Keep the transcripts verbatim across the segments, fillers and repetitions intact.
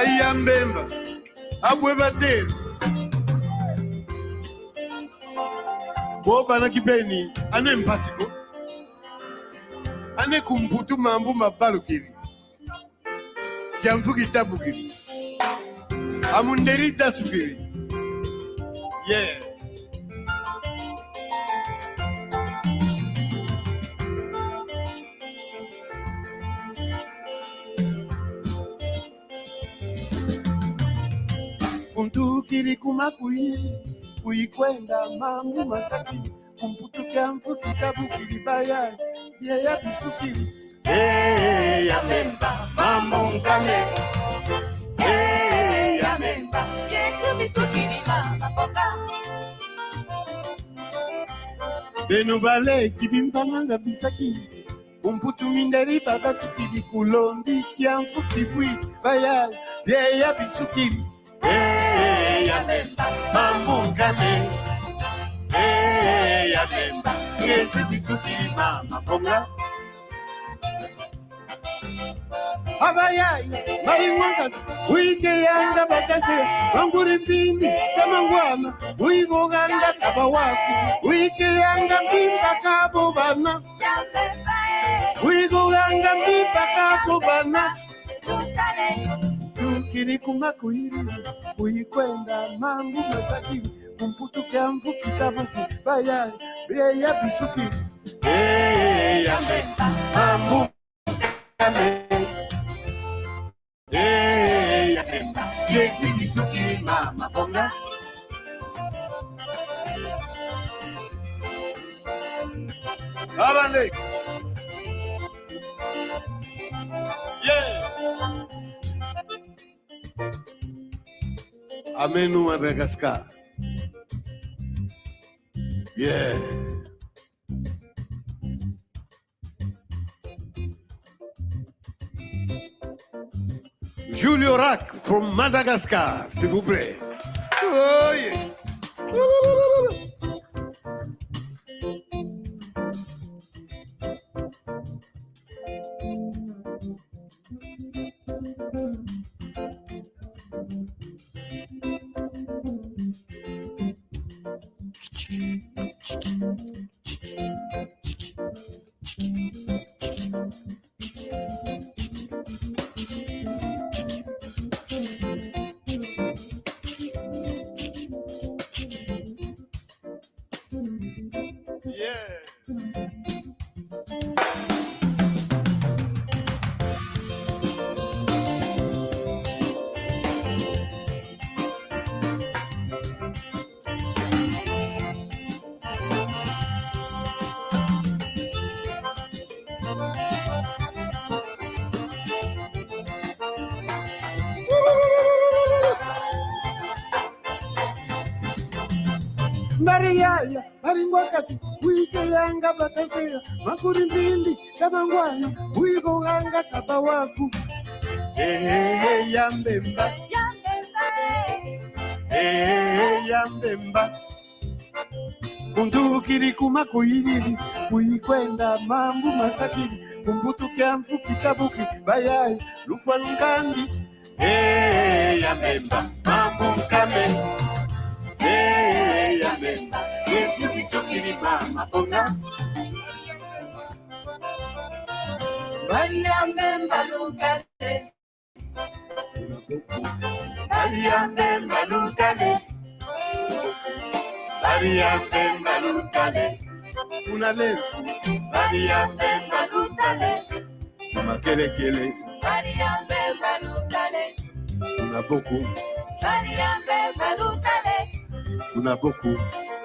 Aya Mbemba, abwe batele. Bo bana kibeni, ane mpasi ko. Ane ku Mputu mambu mabalukidi. Kiamvu kitabukidi. Amundeli dasukidi. Yeah. Kuntukidi kuma kuyi, kuyi kwenda mambu masakidi, ku Mputu kiamvu kitabukidi, baya, bieya bisukidi. Eh, ya Mbemba, mambu nkama. Eh, ya Mbemba, Yesu bisukidi mama mboka. Beno baleki bimpanga nga bisakidi. Ku Mputu mindele babatukidi, ku Lombi kiamvu kibwidi, baya, bieya bisukidi. Eh, ya Mbemba, mambu nkama. Eh, ya Mbemba, Yesu bisukidi mama mboka. Abayayi, bali ngwa nkatu, wike yanga batase, banguri mpimbi, tamangwana, wiko ganga kaba waku, wike yanga mpimpa kabo bana. Kuyi kuganga mbi mpaka kubana. Tukidi kuma kuyidi, kuyi kwenda mambu masakidi, ku Mputu kiamvu kitabuki, baya, bieya bisuki. Eh, ya Mbemba, mambu kame. Eh, ya Mbemba, yesi bisuki mama bonga. Abale. Yeah. Amenu Madagascar. Yeah. Julio Rack from Madagascar, s'il vous plaît. Oh, yeah. Yeah. Mbari yaya, mbari ngwa kati, wike yanga bataseya, makuri mbindi, kabangwana, wiko ganga kabawaku. Eh, eh, eh, ya Mbemba. Ya Mbemba, eh. Eh, eh, eh, ya Mbemba. Kuntukidi kuma kuyididi, kuyikwenda mambu masakidi, ku mbutu kia mpu kitabuki, bayayi, lukwa lungandi. Eh, ya Mbemba, mambu nkame. Eh, ya Mbemba, yesi bisukidi mama bonga. Mbari ya Mbemba lukale. Mbari ya Mbemba lukale. Mbari ya Mbemba lukale. Kuna le. Mbari ya Mbemba lukale. Kuna kelekele. Mbari ya Mbemba lukale. Kuna boku. Mbari ya Mbemba lukale. Kuna boku.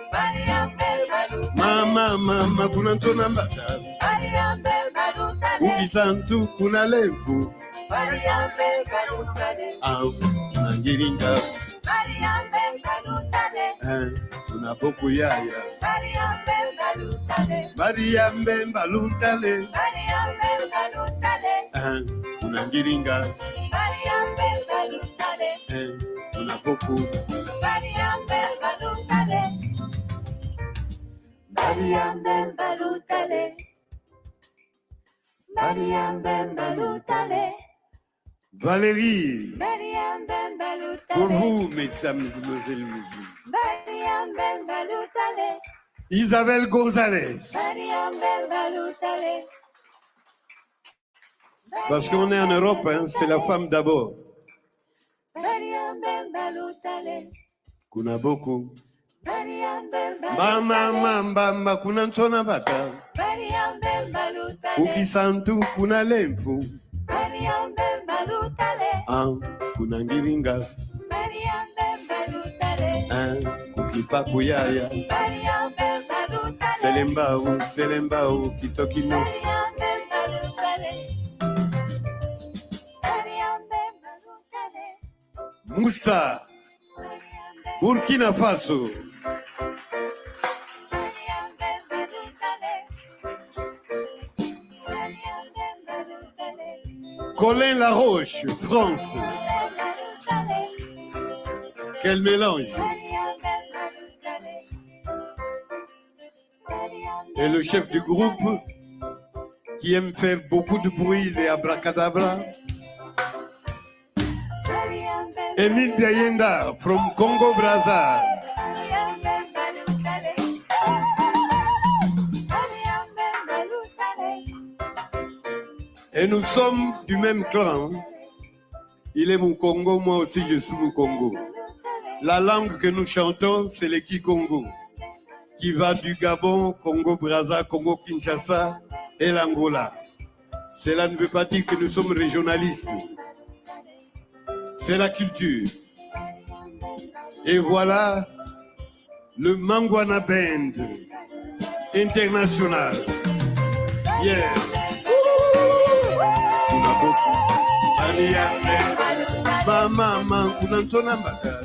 Mbari ya Mbemba lukale. Mama, mama, kuna ntona mbata. Mbari ya Mbemba lukale. Uki santu kuna lemvu. Mbari ya Mbemba lukale. Ah, na ngiringa. Mbari ya Mbemba lukale. Eh, kuna boku yaya. Mbari ya Mbemba lukale. Mbari ya Mbemba lukale. Mbari ya Mbemba lukale. Eh, kuna ngiringa. Mbari ya Mbemba lukale. Eh, kuna boku. Mbari ya Mbemba lukale. Mbari ya Mbemba lukale. Mbari ya Mbemba lukale. Valérie, pour vous, mesdames, mesdemoiselles, messieurs. Isabelle Gonzalez. Parce qu'on est en Europe, hein, c'est la femme d'abord. Kuna Boku. Mama, mama, mama, kuna Nsona Bata. Ku Kisantu, kuna Lemfu. Ah, kuna Ngiringa. Ah, ku Kipaku yaya. Selembao, selembao, kitoki mosi. Moussa, Burkina Faso. Colin Laroche, France. Quel mélange. Et le chef du groupe qui aime faire beaucoup de bruit, les abracadabra. Émile Biayenda from Congo Brazza. Et nous sommes du même clan. Il est Mukongo, moi aussi je suis Mukongo. La langue que nous chantons, c'est le Kikongo, qui va du Gabon, Congo Brazza, Congo Kinshasa et l'Angola. Cela ne veut pas dire que nous sommes régionalistes. C'est la culture. Et voilà le Mangwana Band International. Yeah. Kuna Boku. Maria, mama, mama, kuna Nsona Bata.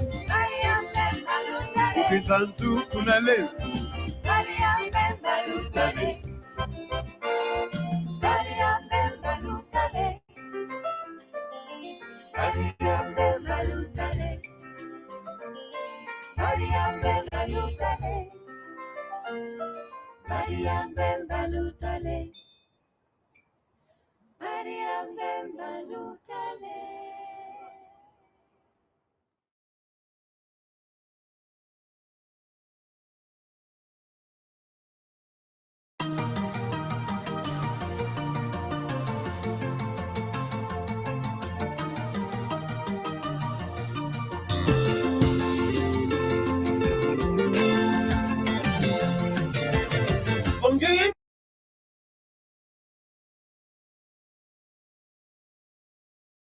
Ku Kisantu, kuna Lemfu.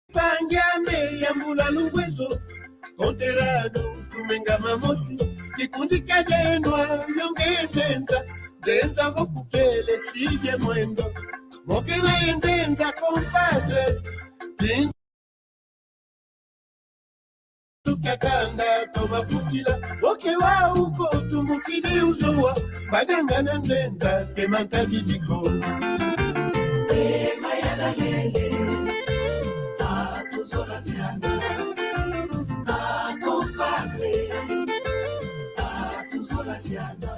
Mpangi ame, yambula lungwezo, konterano, tumenga mamosi, kikundi kia denwa, yonge nzenza, nzenza vo kukele, sige mwendo, mokela ye nzenza, compadre, kin- Tukia kanda, toma fukila. Oke wa uko, tumukidi uzowa. Badanga na nzenza, ke mantadi diko. E mayala lele, a tuzola ziana. A compadre, a tuzola ziana.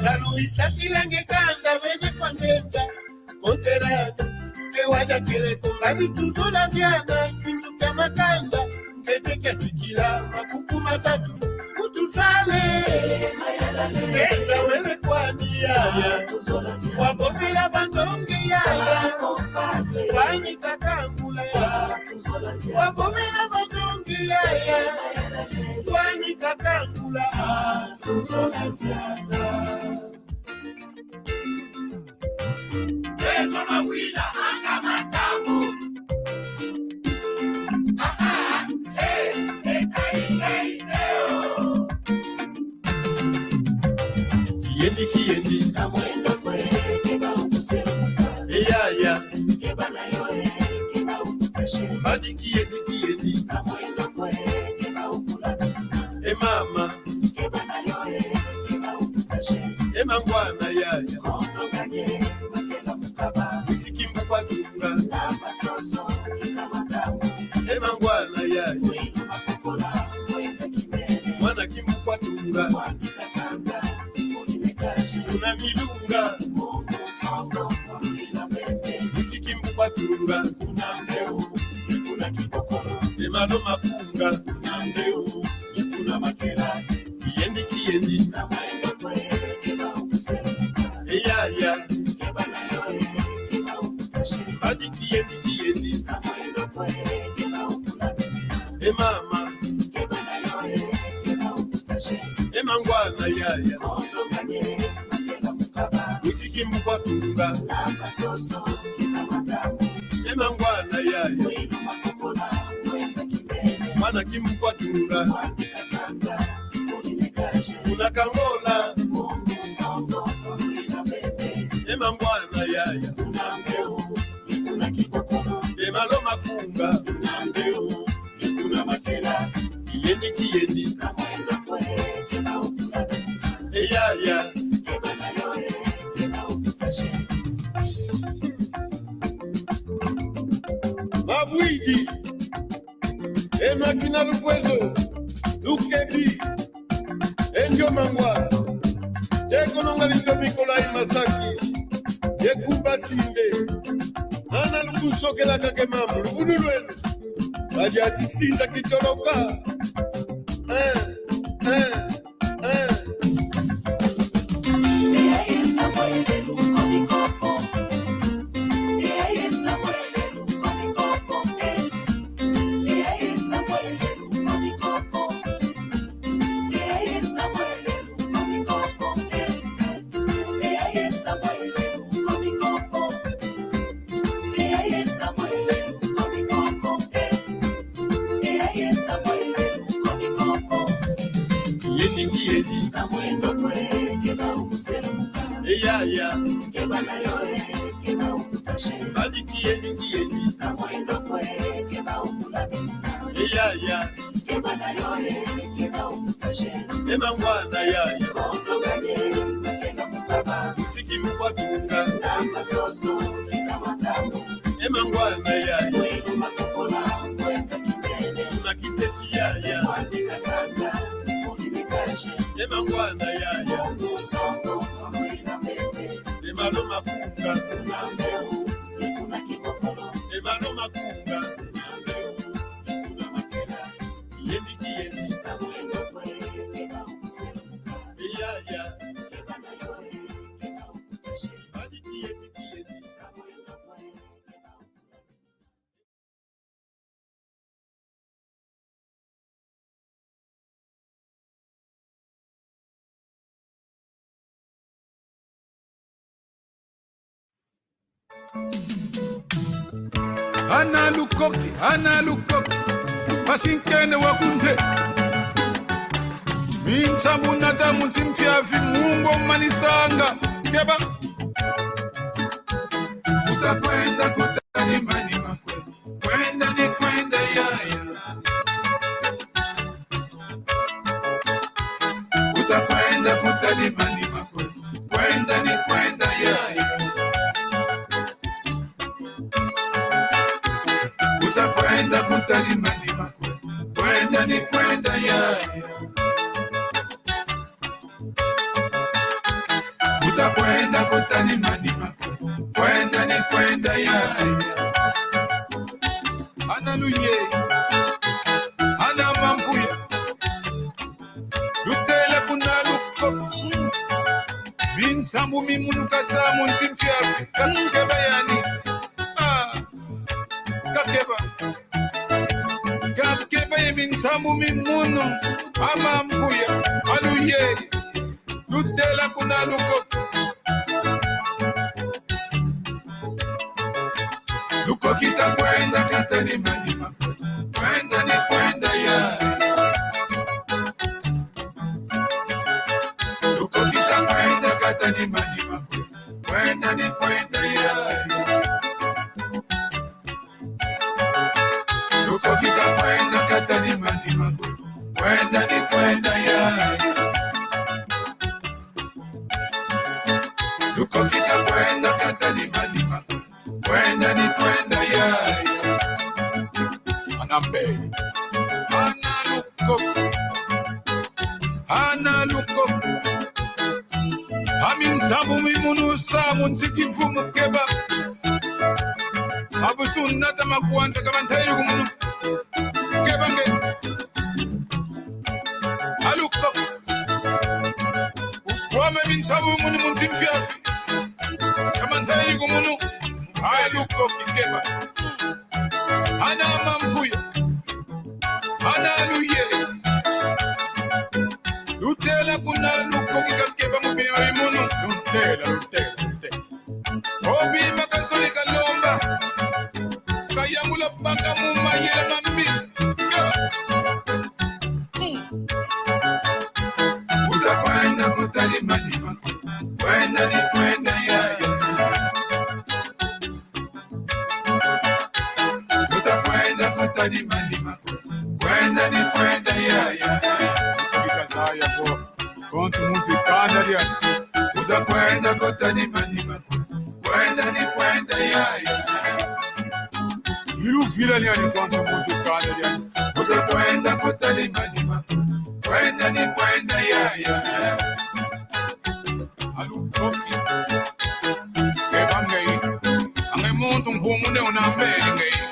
Salu isasi lange kanda wene kwa ndenza. Konterano, ke wayakele ko ngani tuzola ziana, kintu kia makanda, kete kia sikila, makuku matatu, kutusale. Kenda wele kwani yaya, wabomela bandongi yaya, kwani kakangula, wabomela bandongi yaya, kwani kakangula, tuzola ziana. Pedro Mawila, anga matamu. Ah, ah, eh, eh, kai, kai, teo. Kiyendi, kiyendi. Kamwendo kwe, keba ukusela muka. Ya, ya. Keba na yo, eh, keba ukukashe. Bani kiyendi, kiyendi. Kamwendo kwe, keba ukula. E mama. Keba na yo, eh, keba ukukashe. E Makunga. E Malo Makunga. Kiyendi, kiyendi. E yaya. Badi kiyendi, kiyendi. E mama. E mangwana yaya. Muziki mu kwa tunga. E mangwana yaya. Mwana ki mu kwa tunga. Kuna Kangola. E mangwana yaya. E Malo Makunga. Kiyendi, kiyendi. E yaya. Mabwidi. E makina lukwezo. Lukebi. E ndio mangwa. Teko nonga lindo Nikolai Masaki. Ye Kuba Sinde. Ana lukunsokela kake mambu. Luvunu lwenu. Badi ati sinda kitoloka. Eh, eh, eh. Kiyendi, kiyendi. Kamwendo kwe, keba ukuseluka. E yaya. Keba na yo, eh, keba ukutashe. Badi kiyendi, kiyendi. Kamwendo kwe, keba ukulabi. E yaya. Keba na yo, eh, keba ukutashe. E mangwana yaya. Konso ganye, makena mukaba. Muziki mu kwa tunga. Namba soso, kika matambo. E mangwana yaya. Mwilu makokola, mwenda kibele. Kuna Kintesi yaya. Swati Kasanza, kuni Mikaje. E mangwana yaya. Mungu Songo, mwina Mbembe. E Malo Makunga. Kuna Mbeu, kuna Kipokolo. E Malo Makunga. Kuna Mbeu, kuna Makela. Kiyendi, kiyendi. Kamwendo kwe, keba ukuseluka. E yaya. Keba na yo, eh, keba ukutashe. Badi kiyendi, kiyendi. Kamwendo kwe, keba ukutashe. Ana lukoki, ana lukoki, mpasi nkene wa kunde. Minsambu nata mu nsi mfiafi, mungo manisanga, keba. Kuta kwenda, kuta nima, nima kwenda. Kwenda ni kwenda yaya. Kuta kwenda, kuta nima, nima kwenda. Kwenda ni kwenda yaya. Kuta kwenda, kuta nima, nima kwenda. Kwenda ni kwenda yaya. Kuta kwenda, kuta nima, nima. Kwenda ni kwenda yaya. Ana luye. Ana mambuya. Lutela kuna luko. Minsambu mi munu kasa mu nsi mfiafi. Kakeba yani. Ah. Kakeba. Kakeba ye minsambu mi munu. A mambuya. A luye. Lutela kuna lukoki. Lukoki ta kwenda kata nima, nima. Kwenda ni kwenda ya. Lukoki ta kwenda kata nima, nima. Kwenda ni kwenda ya. Lukoki ta kwenda kata nima, nima. Kwenda ni kwenda ya. Lukoki ta kwenda kata nima, nima. Kwenda ni kwenda ya. Ana Mbembe. Ana lukoki. Ana lukoki. A minsambu mi munu sa mu nsi kivumu, keba. Abusu nata makwanza kama ntayi ku munu. Keba nge. Aluko. Ukwame minsabu munu mu nsi mfiafi. Kama ntayi ku munu. Aluko kikeba. Ana mambuya. Ana luye. Lutela kuna luko kikakeba mu bima bi munu. Lutela, lutela, lutela. Obima kasole kalomba. Kayambula baka mu mayela mambi. Utakwenda kutali manima. Kwenda ni kwenda yaya. Utakwenda kutali manima. Kwenda ni kwenda yaya. Bika zaya ko. Kontu muntu kanda dia. Utakwenda kutali manima. Kwenda ni kwenda yaya. Iluvila ni ani kontu muntu kanda dia. Utakwenda kutali manima. Kwenda ni kwenda yaya. Alukoki. Keba ngeye. Ange muntu nkumu ne unambe ngeye.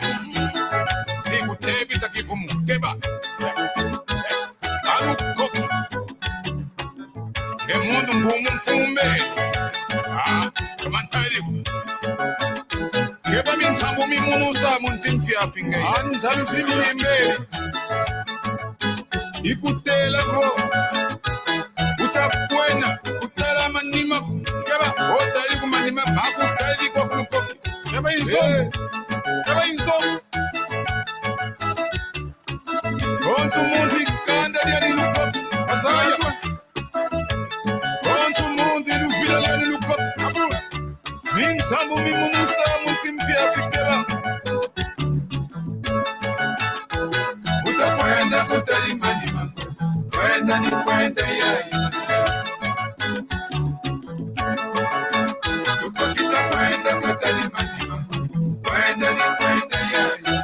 Siku tebi sa kifumu. Keba. Alukoki. Nge muntu nkumu mfumbe. Ah, kamantari. Keba minsabu mi munu sa mu nsi mfiafi nge. Ah, nsalu si mi nembele. Ikutela vo. Utakwenda, kutala manima. Keba, otali ku manima, makutali kwa kuluko. Keba inzo. Eh. Keba inzo. Kontu muntu ikanda dia ni luko. Azaya. Kontu muntu iluvila dia ni luko. Abu. Minsabu mi munu sa mu nsi mfiafi keba. Utakwenda kutali manima. Kwenda ni kwenda yaya. Uko kita kwenda kutali manima. Kwenda ni kwenda yaya.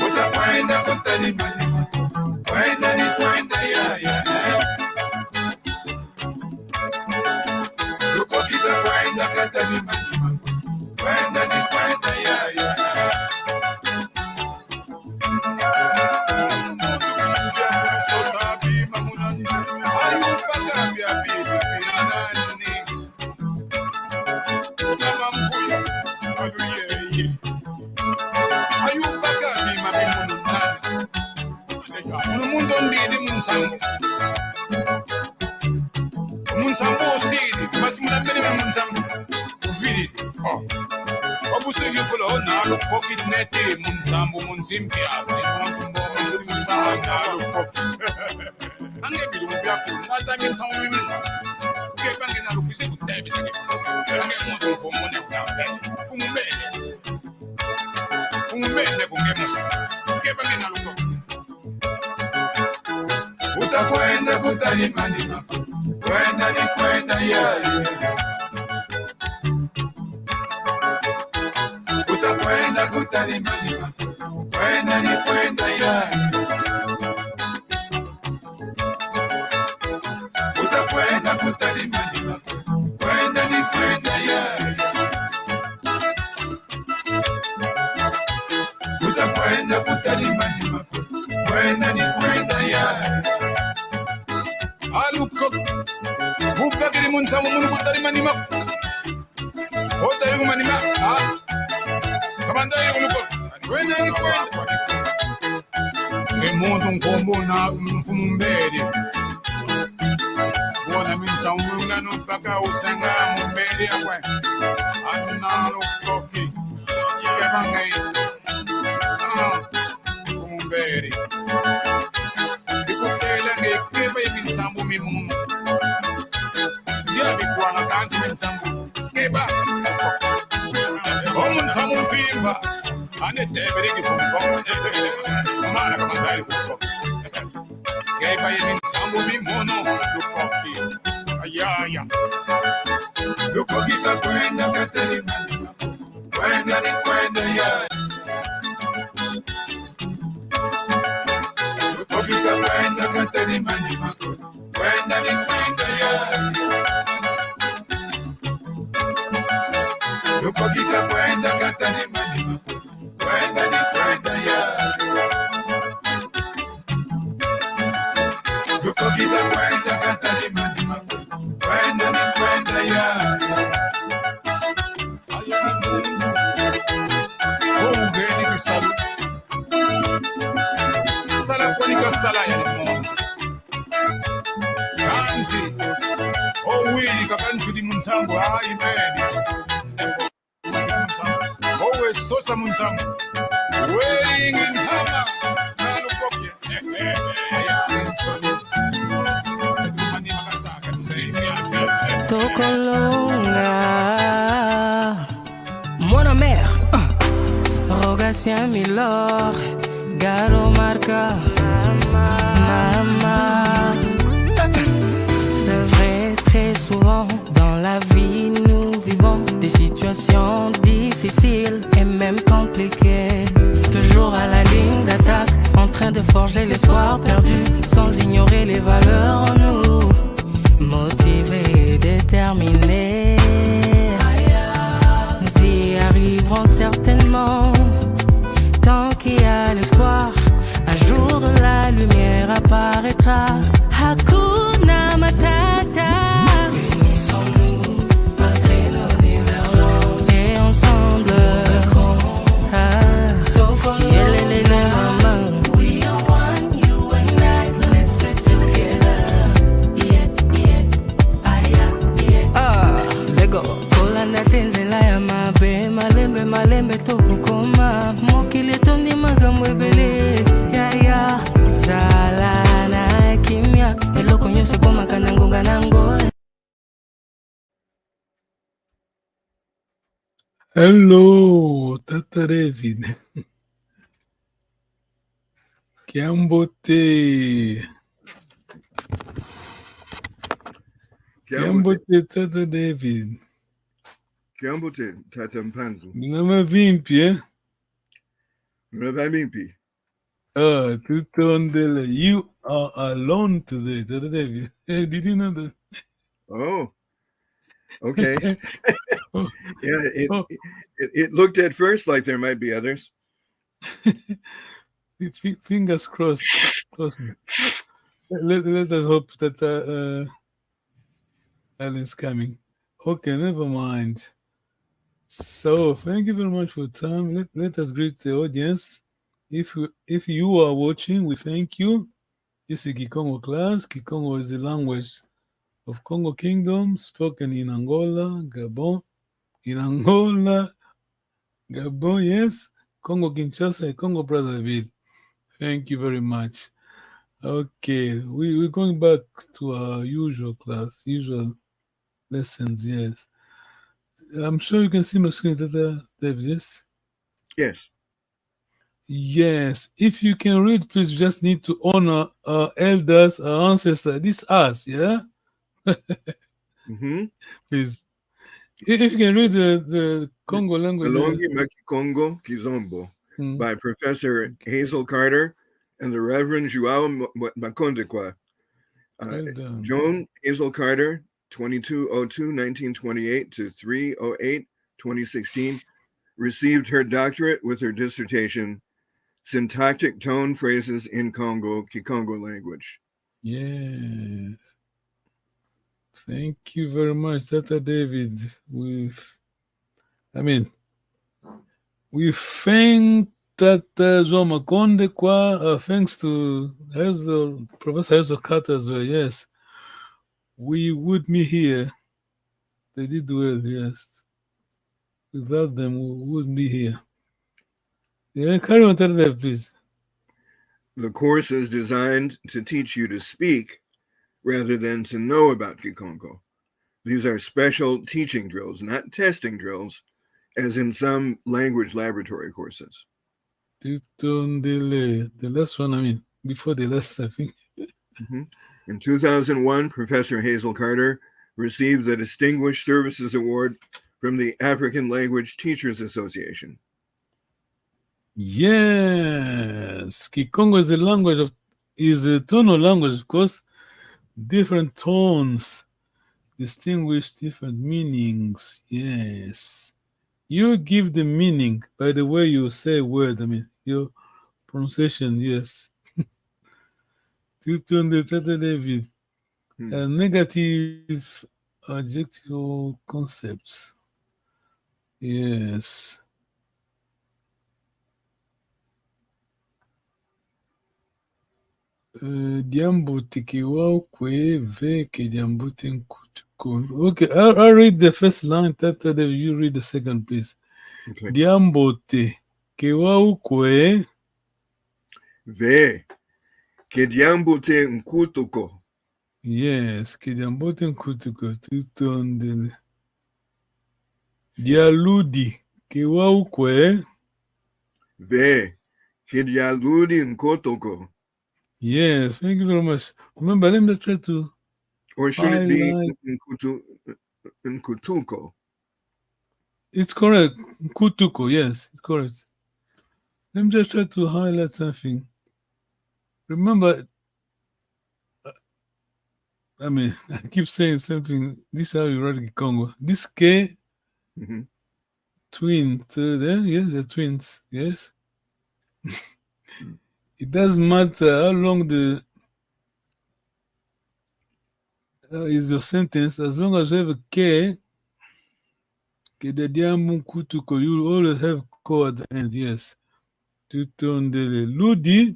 Utakwenda kutali manima. Kwenda ni kwenda yaya. Uko kita kwenda kutali manima. Kwenda ni kwenda yaya. Sosa bima munani. Ayu baka bia bibi. Mama mbuya, alu ye ye. Ayu baka bima bi munu nani. Munu muntu ndidi mu nsambu. Mu nsambu osidi, masi muna mene mu nsambu. Uvidi. Oh. Obusu yufula, oh, na lukoki neti, mu nsambu, mu nsi mfiafi. Mu nsambu, mu nsi mfiafi, na lukoki. Ange bilumbu biaku, nata minsamu mimi. Keba nge na lukisi kutebisa ke. Ange muntu mfumu ne kunabe. Mfumu mbele. Mfumu mbele ku nge musa. Keba nge na lungo. Utakwenda kutali manima. Kwenda ni kwenda yaya. Utakwenda kutali manima. Kwenda ni kwenda yaya. Utakwenda kutali manima. Kwenda ni kwenda yaya. Utakwenda kutali manima. Kwenda ni kwenda yaya. Aluko. Bubakiri mu nsambu munu kutali manima. Otali ku manima. Ah. Kabanda yo luko. Kwenda ni kwenda. E muntu nkombo na mfumu mbele. Bona minsamu munu ngano baka usenga mu mbele akwe. Ana lukoki. Ikeba nge. Ah. Mfumu mbele. Ikutela nge keba ye minsamu mi munu. Dia bikwanga kansi minsamu. Keba. O mu nsambu mpimba. Ane tebele kifungo. Mana kama ngai kuko. Keba ye minsamu mi munu. Lukoki. Ayaya. Lukoki kakwenda katali manima. Kwenda ni kwenda yaya. Lukoki kakwenda katali manima. Kwenda ni kwenda yaya. Kwenda kata ni manima, kwenda ni kwenda ya. Lukoki da kwenda kata ni manima, kwenda ni kwenda ya. Ayo ni bungu. Oh, ngeni kisalu. Sala kwani kasala ya ni mo. Kansi. Oh, wili kakansi di munsangu. Amen. Owe sosa munsangu. Wearing in Hama. Tokolonga. Mwana mère. Rogatien Milord. Garo Marca. Mama. C'est vrai, très souvent dans la vie, nous vivons des situations difficiles et même compliquées. Toujours à la ligne d'attaque, en train de forger l'espoir perdu, sans ignorer les valeurs en nous. Motivés et déterminés, nous y arriverons certainement. Tant qu'il y a l'espoir, un jour de la lumière apparaîtra. Hakuna Matata. Unissons-nous malgré nos divergences. Et ensemble, nous vaincrons. Ah, Tokolonga. Yelelele, maman. We are one, you and I, let's stick together. Yeah, yeah. Ah, let go. Kolanda te nzela ya mabe, malembe, malembe tokokoma. Mokili etondi makambo ebele, yaya. Zala na kimia, eloko nyonso ekomaka na ngonga na yango. Hello, Tata David. Kiambote. Kiambote. Kiambote, Tata David. Kiambote, Tata Mpanzu. Bina mavimpi, eh? Bina mavimpi. Oh, tutondele. You are alone today, Tata David. Did you know that? Oh, okay. Yeah, it, Oh. it, it looked at first like there might be others. Fi-, fingers crossed. Crossed. Let, let us hope that, uh, uh, Ellen's coming. Okay, never mind. So, thank you very much for your time. Let, let us greet the audience. If you, if you are watching, we thank you. This is Kikongo class. Kikongo is the language of Congo Kingdom, spoken in Angola, Gabon, in Angola, Gabon, yes, Congo Kinshasa, and Congo Brazzaville. Thank you very much. Okay, we, we're going back to our usual class, usual lessons, yes. I'm sure you can see my screen, Tata David, yes? Yes. Yes, if you can read, please, we just need to honor our elders, our ancestors. This us, yeah? Mm-hmm. Please. If, if you can read the, the Congo language, uh, Kalongi ma Kikongo Kizombo, mm, by Professor, okay, Hazel Carter and the Reverend João M-, M-, Makondekwa. Uh, well done. Joan Hazel Carter, twenty-two oh two nineteen twenty-eight to three oh eight twenty sixteen, received her doctorate with her dissertation, Syntactic Tone Phrases in Congo, Kikongo Language. Yes. Thank you very much, Tata David. We've, I mean, we thank Tata João Makondekwa, uh, thanks to Hazel, Professor Hazel Carter as well, yes. We would be here. They did well, yes. Without them, we wouldn't be here. Yeah, carry on, Tata David, please. The course is designed to teach you to speak rather than to know about Kikongo. These are special teaching drills, not testing drills, as in some language laboratory courses. Tutondele, the last one, I mean, before the last, I think. Mm-hmm. In two thousand one, Professor Hazel Carter received the Distinguished Services Award from the African Language Teachers Association. Yes, Kikongo is a language of, is a tonal language, of course. Different tones distinguish different meanings. Yes. You give the meaning by the way you say word. I mean, your pronunciation, yes. Tutondele, Tata David. Hmm. Uh, negative adjectival concepts. Yes. Uh, diambote ke wau kwe, ve ke diambote nkutu ko. Okay, I'll, I'll read the first line, Tata David, you read the second, please. Okay. Diambote ke wau kwe. Ve ke diambote nkutu ko. Yes, ke diambote nkutu ko, tutondele. Dialudi ke wau kwe. Ve ke dialudi nkutu ko. Yes, thank you very much. Remember, let me try to Or should it be highlight. Nkutu, Nkutuko? It's correct. Nkutuko, yes, it's correct. Let me just try to highlight something. Remember, uh, I mean, I keep saying something. This is how you write Kikongo. This K Mhm. twin, uh, there, yes, the twins, yes. It doesn't matter how long the uh, is your sentence, as long as you have a K, ke dia diambu nkutu ko, you always have ko at the end, yes. Tutondele. Ludi,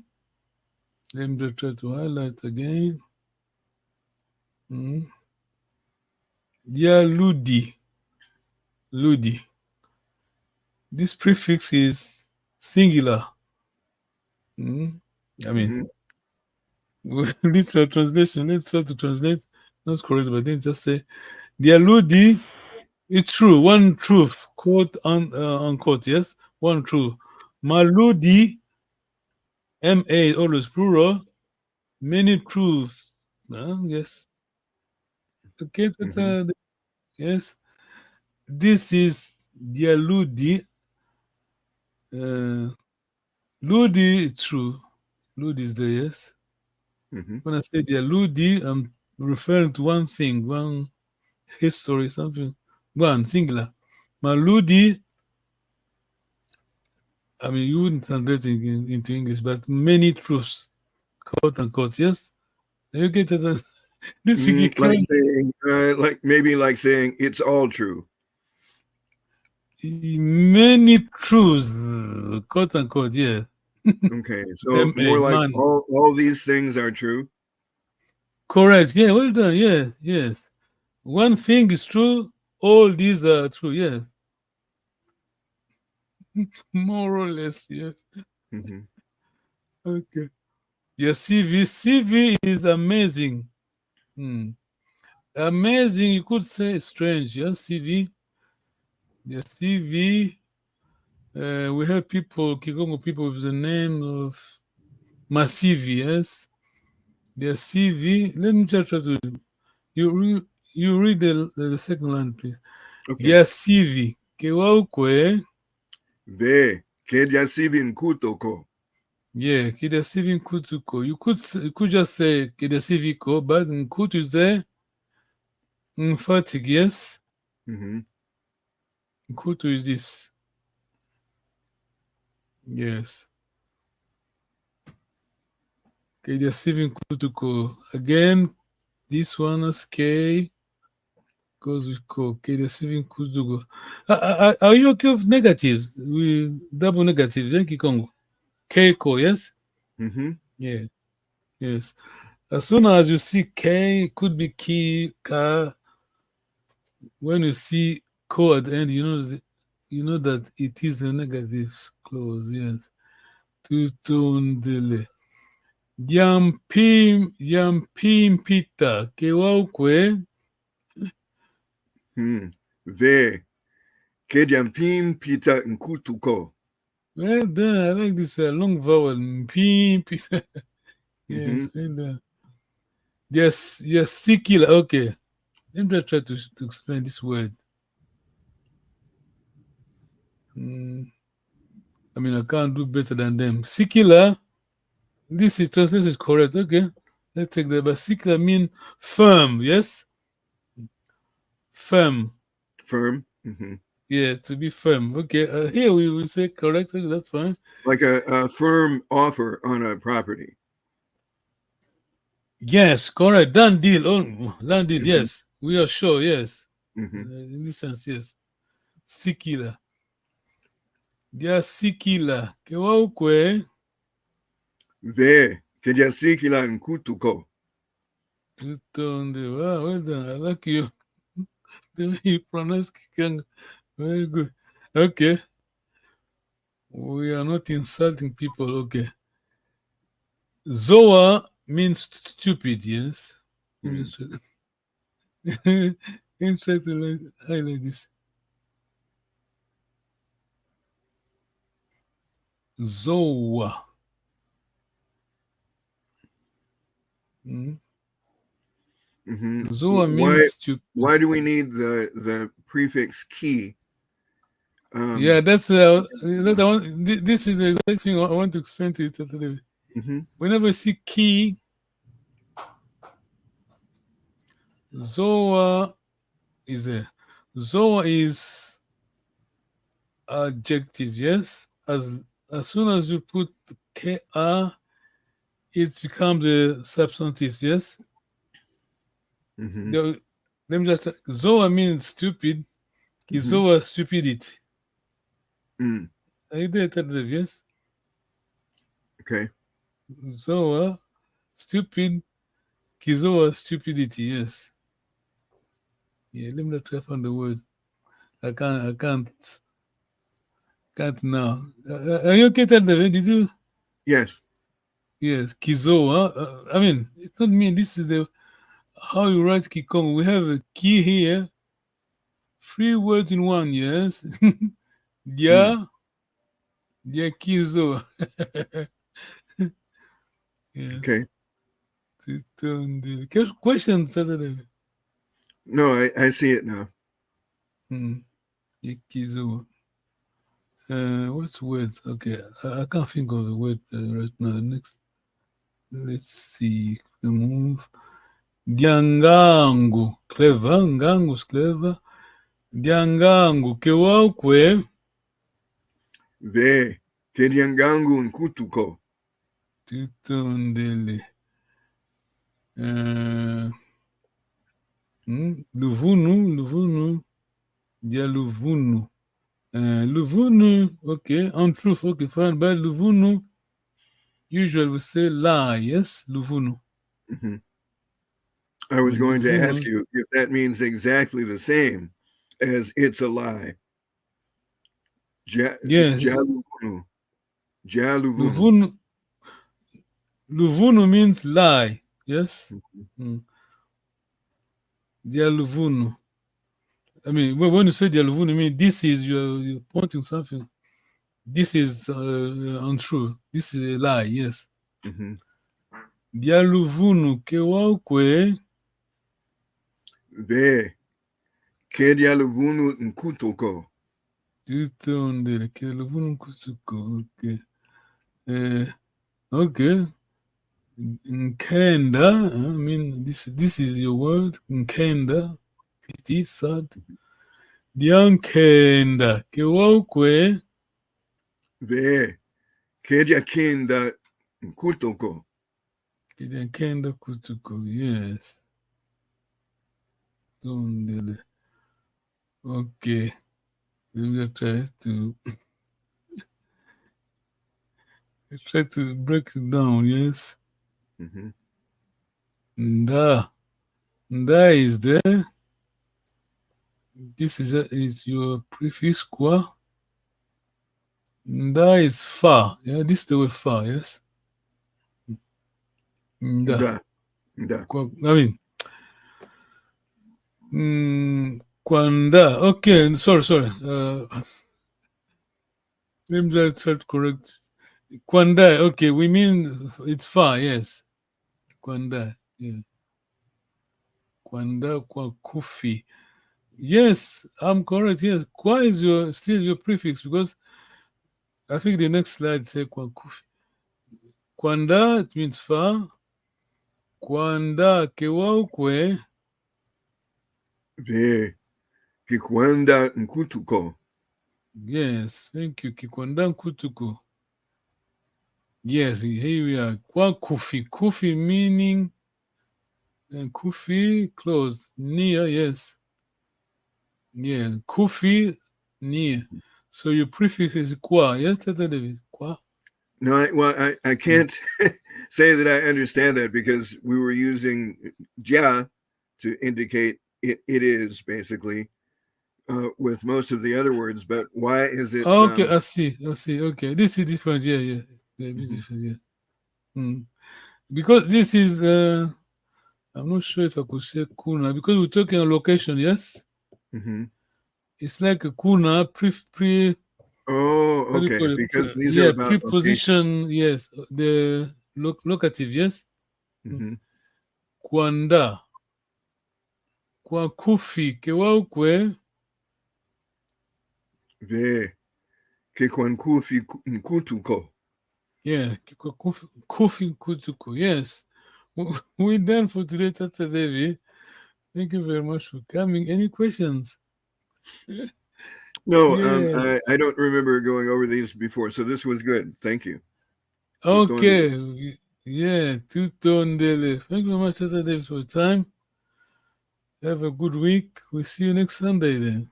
let me just try to highlight again. Mm. Dia ludi. Ludi. This prefix is singular. Mm. I mean, Mhm. literal translation, let's try to translate. Not correct, but then just say, dia ludi, it's true, one truth, quote un, uh, unquote, yes, one truth. Ma ludi, M A, always plural, many truths. Uh, yes. Okay, Tata, yes. This is dia ludi. Uh, ludi, it's true. Ludi is there, yes. Mhm. When I say dia ludi, I'm referring to one thing, one history, something. One, singular. Ma ludi, I mean, you wouldn't translate it in, into English, but many truths, quote unquote, yes? You get it? This Mm, you like can saying, uh, like, maybe like saying it's all true. Many truths, quote unquote, yeah. Okay, so M A, more like man. all, all these things are true. Correct. Yeah, well done. Yeah, yes. One thing is true. All these are true. Yeah. More or less. Yes. Mhm. Okay. Yeah, C V. C V is amazing. Hmm. Amazing, you could say strange. Yeah, C V. Yeah, C V. Uh, we have people, Kikongo people with the name of Masivi, yes. Dia sivi. Let me just try to, you re-, you read the, the second line, please. Okay. Dia sivi ke wau kwe. Ve, ke dia sivi nkutu ko. Yeah, ke dia sivi nkutu ko. You could s-, you could just say ke dia sivi ko, but nkutu is there. Emphatic, yes. Mhm. Nkutu is this. Yes. Ke dia sivi nkutu ko. Again, this one is K. Goes with ko. Ke dia sivi nkutu ko. Are, are, are you okay with negatives? We double negatives, eh, Kikongo. Ke ko, yes? Mhm. Yeah. Yes. As soon as you see K, it could be ki, ka. When you see ko at the end, you know th-, you know that it is a negative clause, yes. Tutondele. Dia mpi-, dia mpi mpita ke wau kwe. Hmm. Ve, ke dia mpi mpita nkutu ko. Well done. I like this, uh, long vowel. Mpi mpita. Yes, Mhm. well done. Yes, yes, sikila. Okay. Let me just try to, to explain this word. Mm. I mean, I can't do better than them. Sikila, this is, translation is correct. Okay. Let's take that. But sikila mean firm, yes? Firm. Firm. Mhm. Yeah, to be firm. Okay, uh, here we will say correct. Okay, that's fine. Like a, a firm offer on a property. Yes, correct. Done deal. Oh, done deal. Mhm. Yes, we are sure. Yes. Mhm. Uh, in this sense, yes. Sikila. Dia sikila. Ke wau kwe. Ve, ke dia sikila nkutu ko. Tutonde. Wow, well done. I like you. The way you pronounce Kikongo. Very good. Okay. We are not insulting people. Okay. Zowa means st- stupid, yes? Mm. Let me try to like, highlight this. Zowa. Mm. Mhm. Zowa Why, means stupid. Why do we need the, the prefix ki? Um, Yeah, that's uh, that I want. Thi- This is the exact thing I want to explain to you today. Mhm. Whenever you see ki, zowa is there. Zowa is adjective, yes. As as soon as you put K A, it becomes a substantive, yes. Mhm. The- let me just say, zowa means stupid. Kizowa stupidity. Mm. Are you there, Tadej? Yes. Okay. Zowa stupid. Kizowa stupidity. Yes. Yeah. Let me try to find the word. I can't. I can't. Can't now. Uh, uh, are you okay, Tadej? Did you? Yes. Yes, Kizowa. Uh, I mean, it's not me. This is the how you write Kikongo. We have a ki here. Three words in one, yes. Dia, dia Kizowa. Yeah. Okay. Tutonde. Que- Question, Saturday. No, I, I see it now. Hmm. Dia Kizowa. Uh, what's words? Okay, I, I can't think of the word uh, right now. Next, let's see. Move. Dia ngangu. Clever. Ngangu is clever. Dia ngangu. Ke wau kwe. Ve, ke dia ngangu nkutu ko. Tutondele. Uh, hmm? Luvunu, luvunu. Dia luvunu. Uh, luvunu, okay. En truth, okay, fine. But luvunu, usually we say lie, yes? Luvunu. Mhm. I was going to ask Luvunu. You if that means exactly the same as it's a lie. Ja, Yeah. Ja luvunu. Ja luvunu. Luvunu. Luvunu means lie. Yes. Mhm. Mm. Dia luvunu. I mean, when, when you say dia luvunu, I mean this is you're, you're pointing something. This is uh, untrue. This is a lie. Yes. Mhm. Dia luvunu ke wau kwe. Ve, ke dia luvunu nkutu ko. Tutondele ke luvunu nkutu ko. Okay. Eh, okay. Nkenda. I mean, this this is your word. Nkenda. Pity, sad. Dia nkenda ke wau kwe. Ve, ke dia nkenda nkutu ko. Ke dia nkenda nkutu ko. Yes. Tondele. Okay. Let me try to I try to break it down. Yes. Mhm. Nda. Nda is there. This is a, is your prefix quoi? Nda is fa. Yeah, this is the word fa, yes. Nda. Nda. Nda. Kwa, I mean, mm, kwanda. Okay, sorry, sorry. Uh, let me just try to correct. Kwanda. Okay, we mean it's far. Yes. Kwanda. Yeah. Kwanda kwa kufi. Yes, I'm correct. Yes, kwa is your still your prefix because I think the next slide say kwa kufi. Kwanda, it means far. Kwanda ke wau kwe. Ve, ke kwanda nkutu ko. Yes, thank you. Kikwanda nkutu ko. Yes, here we are. Kwa nkufi. Nkufi meaning, and nkufi, close, near, yes. Yeah, nkufi, near. So your prefix is kwa. Yes, Tata David? Kwa? No, I, well, I, I can't say that I understand that because we were using dia to indicate it, it is, basically, uh, with most of the other words. But why is it? Okay, um, I see, I see. Okay, this is different. Yeah, yeah, yeah, it's different. Yeah. Mm. Because this is, uh, I'm not sure if I could say kuna, because we're talking a location, yes? Mm-hmm. It's like a kuna, pre, pre, oh, okay, because these, yeah, are about preposition, location. Yes, the loc, locative, yes? Mm-hmm. Kwanda. Kwa nkufi, ke wau kwe? Ve, ke kwa nkufi nkutu ko. Yeah, ke kwa nkufi nkutu ko, yes. We done for today, Tata David. Thank you very much for coming. Any questions? No, um, I, I don't remember going over these before, so this was good. Thank you. Okay. Yeah, tutondele. Thank you very much, Tata David, for your time. Have a good week. We'll see you next Sunday then.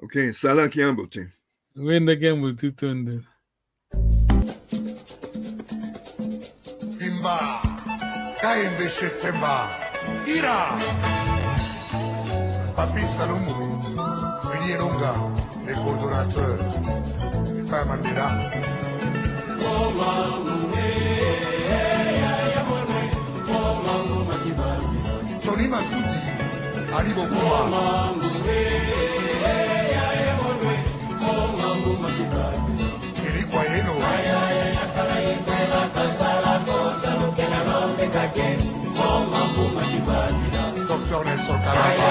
Okay, sala kiambote. Wenda kiambote, tutondele. Bimba, Kaembe Shetemba, Ira, Papi Salumu, Willy Elonga, le coordonnateur, Epa Mandela. Tony Masudi, Ali Bokuma. Elikwa yeno. Docteur Nelson Kalamba.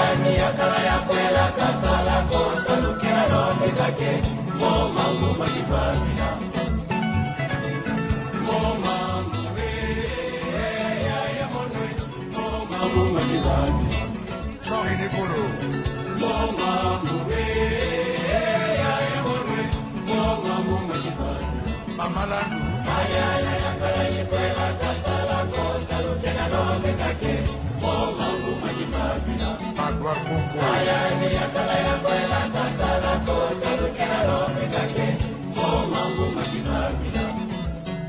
Jean René Bolo. Mama Landu. Magloire Koko.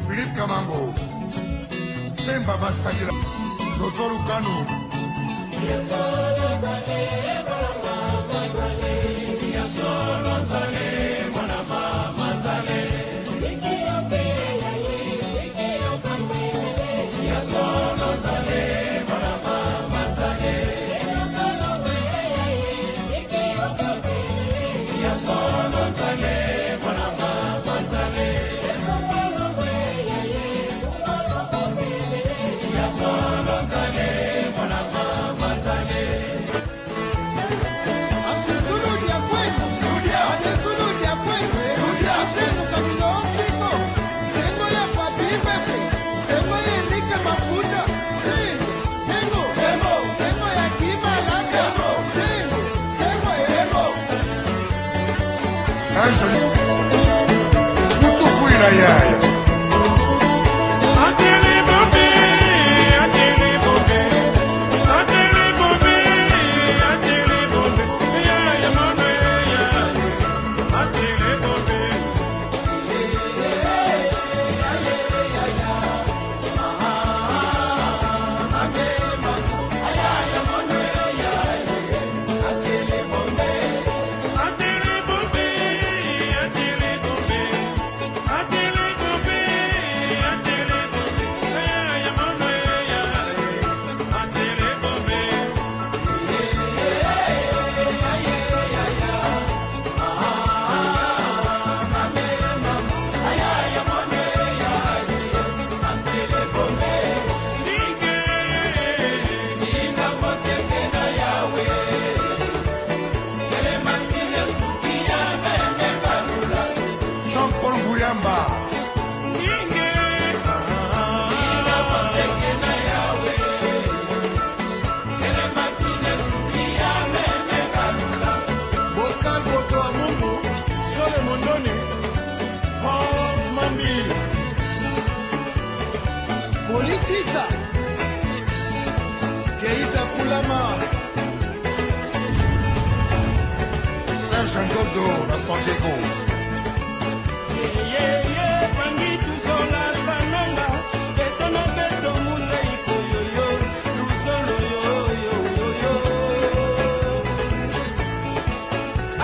Philippe Kamango. Mpemba Basadila. Zozo Lukanu. Anjo, kutufuila yaya. Jean-Paul Muyamba. Boka Boto wa Mungu. Mambi. Politisa. Keita Kulama. Serge Ndodo na San Diego. Ye, ye, ye, pangi tuzola sananga, beto na beto muzei koyoyo, luzolo yo, yo, yo, yo.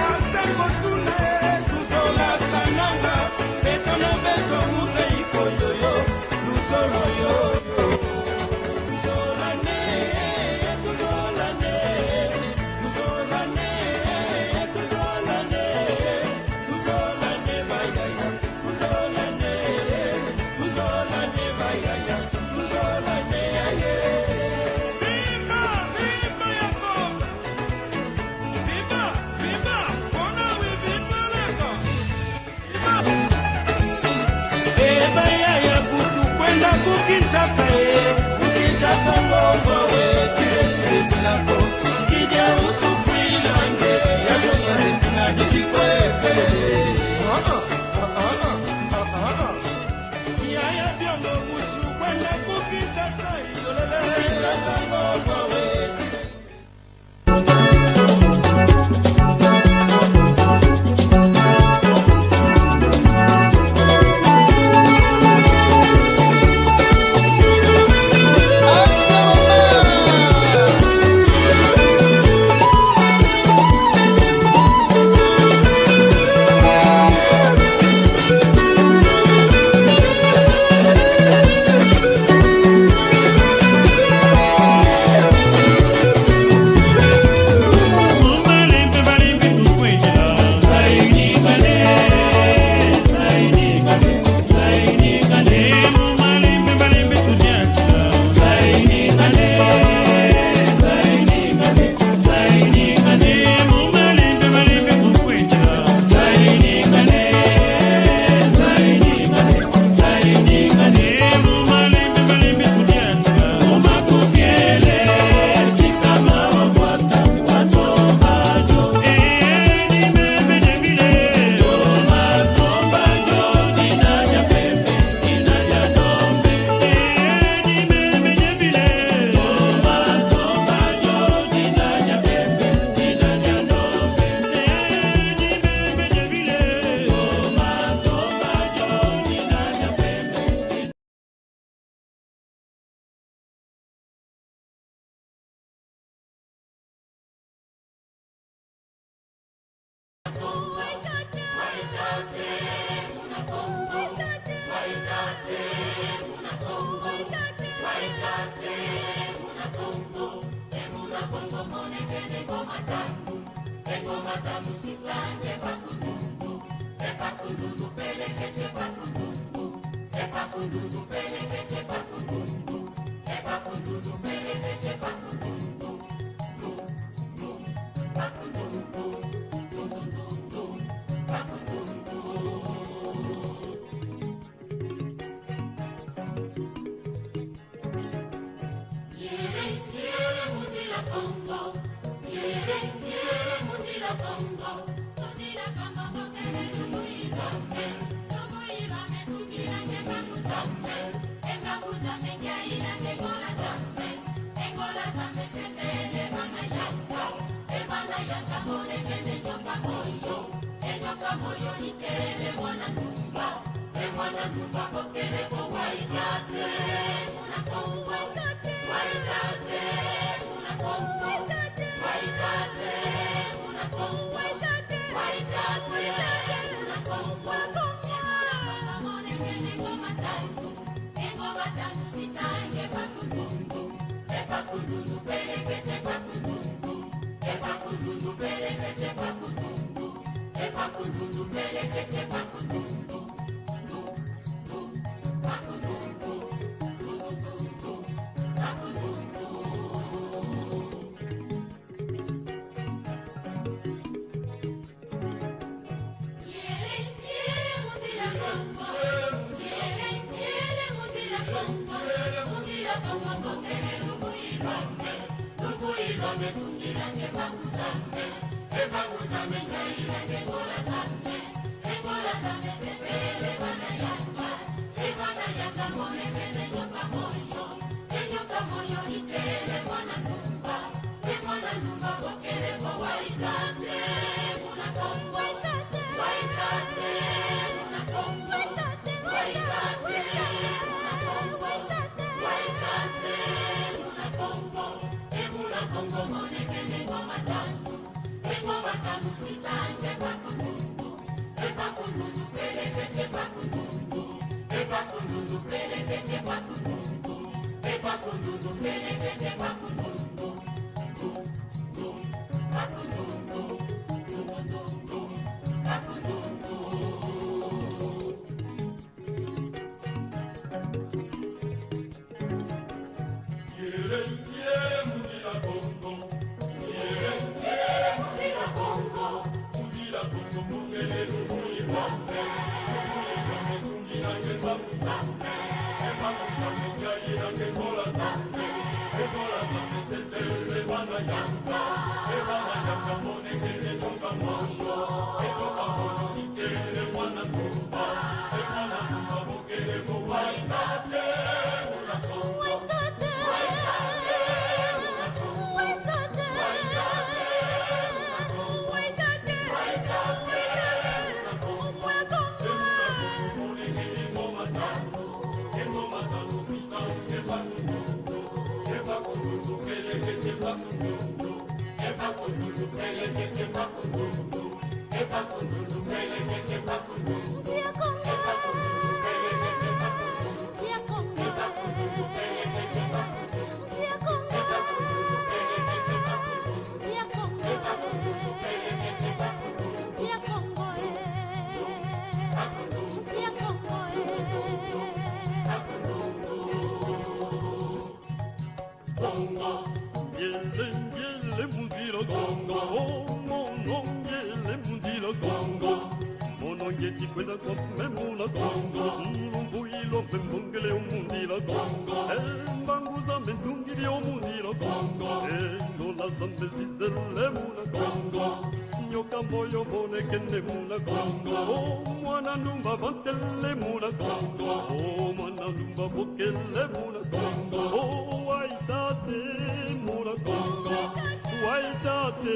Asango tuna e, tuzola sananga, beto na beto muzei koyoyo, luzolo yo, yo. Tuzolane, tuzolane, tuzolane, tuzolane, tuzolane, bayaya, tuzolane, tuzolane, bayaya, tuzolane, aye. Bimba, bimba ya Kongo. Bimba, bimba, mpona we bimba leka. E bayaya kutu kwenda ku Kinshasa, e, ku Kinshasa mbongo we, tire, tire zina ko. Kidia utukwila nge, ya zosa zetina didi kwete. Yaya Biongo kutu kwenda ku Kinshasa, yolele. Kinshasa mbongo we, tire. Kiele, kiele, muzila Kongo. Kiele, kiele, muzila Kongo. Muzila Kongo, mokele lumbu ilombe. Lumbu ilombe, tungila nge mbangu Nzambe. E mbangu Nzambe, nge ila nge Ngola Nzambe. E Ngola Nzambe, sesele bana yanga. E bana yanga, mole kende nyoka moyo. E nyoka moyo, itele mwana ndumba. E mwana ndumba, bokele ko Waikate, muna Kongo. Waikate, muna Kongo. Waikate, muna Kongo. Waikate, muna Kongo. Mona kene ngoma tatu. E ngoma tatu sisa nge Bakundundu. E Bakundundu, pelekete Bakundundu. E Bakundundu, pelekete Bakundundu. E Bakundundu, pelekete Bakundundu. Ngiele, ngiele, mundila Kongo. Ngiele, ngiele, mundila Kongo. Mundila Kongo, mundele lumbu ye Nzambe. Lumbu ye Nzambe, tungila nge mbangu Nzambe. E mbangu Nzambe, yayila nge ngola Nzambe. E ngola Nzambe, sesele bana yanga. E bana yanga, monekene nyonga moyo. E nyonga moyo, ikele mwana ndumba. E mwana ndumba, Kongo. Ngiele, ngiele, mundila Kongo. Oh, mono, ngiele, mundila Kongo. Mono ngieti kwenda kwame muna Kongo. Lumbu ilombe mbongele o mundila Kongo. E mbangu zame ntungidi o mundila Kongo. E ngola zame zizele muna Kongo. Nyoka moyo monekene muna Kongo. Oh, mwana ndumba bantele muna Kongo. Oh, mwana ndumba bokele muna Kongo. Oh, wai tate muna Kongo. Wai tate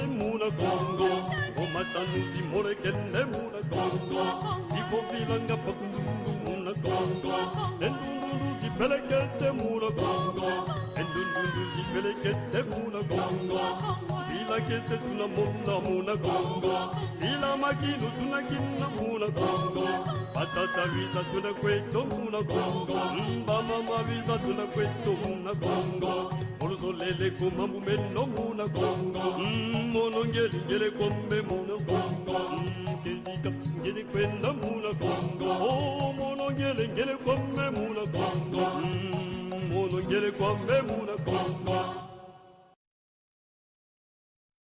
muna Kongo. Oh, matanuzi monekene muna Kongo. Zivovilanga pa kundundu muna Kongo. E ndundundu zipelekete muna Kongo. E ndundundu zipelekete muna Kongo. Bila kiese tuna mona muna Kongo. Bila makinu tuna kina muna Kongo. Batata Luisa tuna kweto muna Kongo. Mba mama Luisa tuna kweto muna Kongo. Oluzolele ko mambu meno muna Kongo. Mm, mono ngiele, ngiele kwame muna Kongo. Mm, kedika, ngiele kwenda muna Kongo. Oh, mono ngiele, ngiele kwame muna Kongo. Mm, mono ngiele kwame muna Kongo.